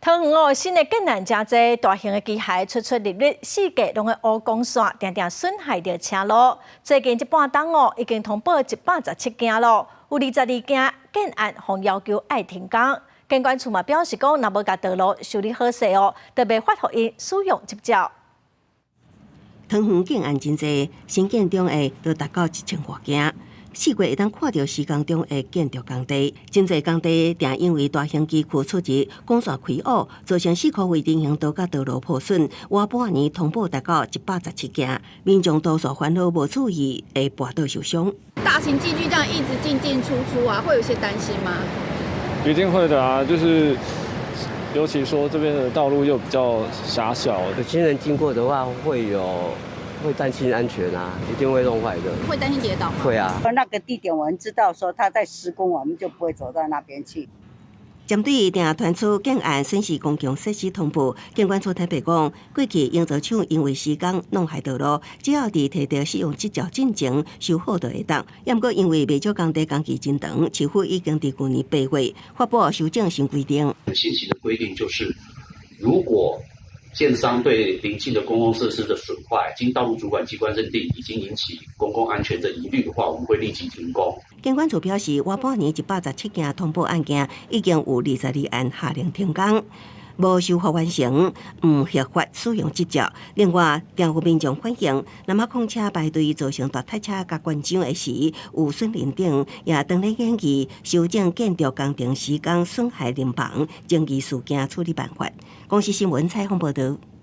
桃園哦，新的建案誠濟，大型的機械出出入入，四界攏會烏光線，定定損害著車路。最近這半冬哦，已經通報117件咯，有22件建案予要求愛停工。建管處嘛表示講，若無共道路修理好勢哦，就袂發予𪜶使用執照。桃園建案真濟，新建中的都達到1000外件。四月會當看著施工中的建築工地，真濟工地定因為大型機具出入、管線開挖，造成四箍圍人行道佮道路破損。倚半年通報達到117件，民眾多數煩惱無注意會跋倒受傷。大型機具這樣一直進進出出啊，會有些擔心嗎？一定會的啊，就是尤其說這邊的道路又比較狹小，行人經過的話會有。會擔心安全啊，一定會弄壞的。會擔心跌倒嗎？會啊。那個地點我們知道說他在施工，我們就不會走到那邊去。針對定傳出建案損失公共設施通報，建管處坦白講，過去營造廠因為施工弄壞道路，只要佇提著使用執照進前修好就會當。毋過因為袂少工地工期真長，市府已經佇舊年8月發布修正新規定。現行的規定就是，如果建商對鄰近的公共設施的損壞，經道路主管機關認定已經引起公共安全的疑慮的話，我們會立即停工。建管處表示，倚半年117件通報案件，已經有22案下令停工，無修復完成，毋核發使用執照。另外，定有民眾反映，南亞礦車排隊造成大塞車佮關張的時，有損認定，也當咧研議修正建築工程施工損害人防爭議事件處理辦法。公視新聞採訪報導。